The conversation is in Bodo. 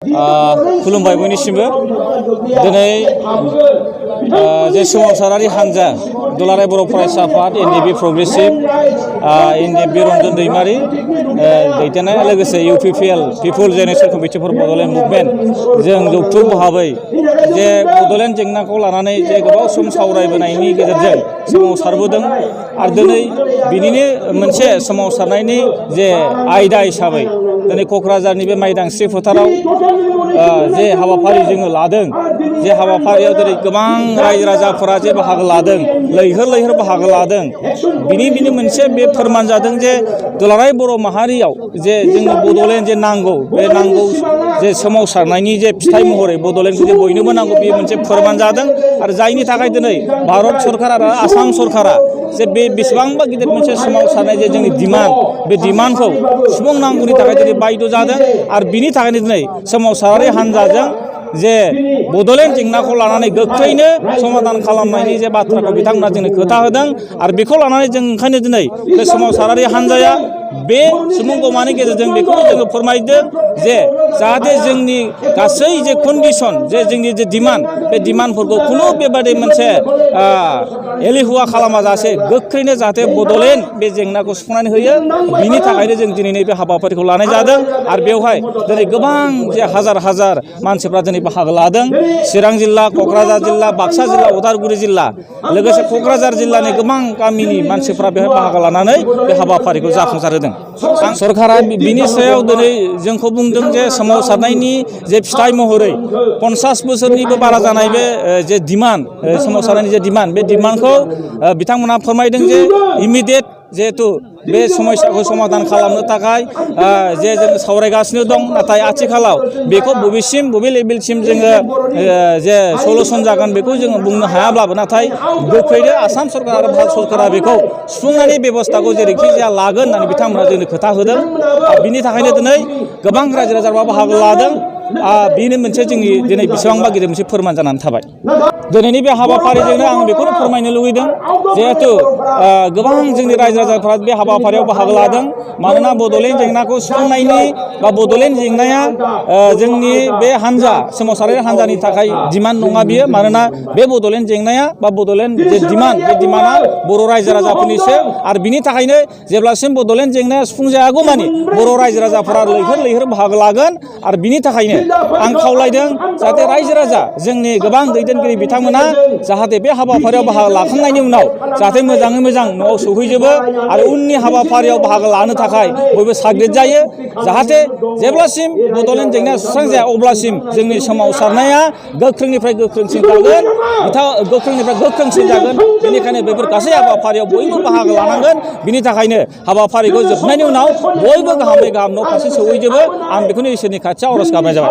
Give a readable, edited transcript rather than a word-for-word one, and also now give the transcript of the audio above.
खुलुमबाय बयनिसिमबो दिनै जे सोमावसारारि हानजा दुलाराय बर' फरायसा आफाद NDFB progressive NDFB Ranjan Daimary दैदेननाय लोगोसे UPPL people generation committee for Bodoland movement जों जौथुम भाबै जे बड'लेण्ड जेंनाखौ लानानै जे गोबाव सम सावरायबोनायनि गेजेरजों सोमावसारबोदों आरो दिनै बिनिनो मोनसे सोमावसारनायनि जे आयदा हिसाबै दिनै क'क्राझारनि बे माइदांस्रि फोथाराव जे हाबाफारि जोङो लादों जे हाबाफारियाव दिनै गोबां रायजो राजाफोरा जे बाहागो लादों लैहोर बाहागो लादों बिनि मोनसे बे फोरमान जादों जे दुलाराय बर' माहारियाव जे जोंनो बड'लेण्ड जे नांगौ बे नांगौ जे सोमावसारनायनि जे फिथाइ महरै बड'लेण्डखौ जे बयनोबो नांगौ बे मोनसे फोरमान जादों आरो जायनि थाखाय दिनै भारत सरकार आरो आसाम सरकारा जे बे बेसेबांबा गिदिर मोनसे सोमावसारनाय जे जोंनि डिमान्ड बे डिमान्डखौ सुफुंनांगौनि थाखाय दिनै बायद' जादों आरो बिनि थाखायनो दिनै सोमावसारारि हान्जाजों जे बड'लेण्ड जेंनाखौ लानानै गोख्रैनो समाधान खालामनायनि जे बाथ्राखौ बिथांमोना जोंनो खोथा होदों आरो बेखौ लानानै जों ओंखायनो दिनै बे सोमावसारारि हान्जाया बे सुबुंगमानि गेजेरजों बेखौनो जोङो फोरमायदों जे जाहाथे जोंनि गासै जे कन्डिसन जे जोंनि जे डिमान्ड बे डिमान्डफोरखौ खुनु बेबादि मोनसे एलेहुवा खालामाजासे गोख्रैनो जाहाथे बड'लेण्ड बे जेंनाखौ सुफुंनानै होयो बिनि थाखायनो जों दिनैनि बे हाबाफारिखौ लानाय जादों आरो बेवहाय दिनै गोबां जे हाजार मानसिफ्रा दिनै बाहागो लादों चिरां जिल्ला क'क्राझार जिल्ला बाक्सा जिल्ला उदालगुरि जिल्ला लोगोसे क'क्राझार जिल्लानि गोबां गामिनि मानसिफ्रा बेवहाय बाहागो लानानै बे हाबाफारिखौ जाफुंसार होदों सरकारा बिनि सायाव दिनै जोंखौ बुंदों जे सोमावसारनायनि जे फिथाइ महरै 50 बोसोरनिबो बारा जानाय बे जे डिमान्ड सोमावसारनायनि जे डिमान्ड बे डिमान्डखौ बिथांमोना फोरमायदों जे इमिडियेट जिहेतु बे समस्याखौ समाधान खालामनो थाखाय जे जों सावरायगासिनो दं नाथाय आथिखालाव बेखौ बबे लेभेलसिम जोङो जे सलुसन जागोन बेखौ जोङो बुंनो हायाब्लाबो नाथाय गोख्रैनो आसाम सरकार आरो भारत सरकारा बेखौ सुफुंनायनि बेबस्थाखौ जेरैखि जाया लागोन होननानै बिथांमोना जोंनो खोथा होदों बिनि थाखायनो दिनै गोबां रायजो राजाफ्रा बाहागो लादों बेनो मोनसे जोंनि दिनै बेसेबांबा गिदिर मोनसे फोरमान जानानै थाबाय दिनैनि बे हाबाफारिजोंनो आं बेखौनो फोरमायनो लुबैदों जिहेथु गोबां जोंनि रायजो राजाफ्रा बे हाबाफारियाव बाहागो लादों मानोना बड'लेण्ड जेंनाखौ सुफुंनायनि बा बड'लेण्ड जेंनाया जोंनि बे हान्जा सोमावसारारि हान्जानि थाखाय डिमान्ड नङा बियो मानोना बे बड'लेण्ड जेंनाया बा बड'लेण्ड जे डिमान्ड बे डिमान्डआ बर' रायजो राजाफोरनिसो आरो बिनि थाखायनो जेब्लासिम बड'लेण्ड जेंनाया सुफुंजायागौ मानि बर' रायजो राजाफोरा लैहोर बाहागो लागोन आरो बिनि थाखायनो आं खावलायदों जाहाथे रायजो राजा जोंनि गोबां दैदेनगिरि बिथांमोना जाहाथे बे हाबाफारियाव बाहागो लाखांनायनि उनाव जाहाथे मोजाङै मोजां न'आव सौहैजोबो आरो उननि हाबाफारियाव बाहागो लानो थाखाय बयबो साग्रिद जायो जाहाथे जेब्लासिम बड'लेण्ड जेंनाया सुस्रांजाया अब्लासिम जोंनि सोमावसारनाया गोख्रोंनिफ्राय गोख्रोंसिन जागोन गोख्रोंनिफ्राय गोख्रोंसिन जागोन बेनिखायनो बेफोर गासै हाबाफारियाव बयबो बाहागो लानांगोन बिनि थाखायनो हाबाफारिखौ जोबनायनि उनाव बयबो गाहामै गाहाम न' फारसे सौहैजोबो आं बेखौनो इसोरनि खाथियाव आर'ज गाबनाय जाबाय।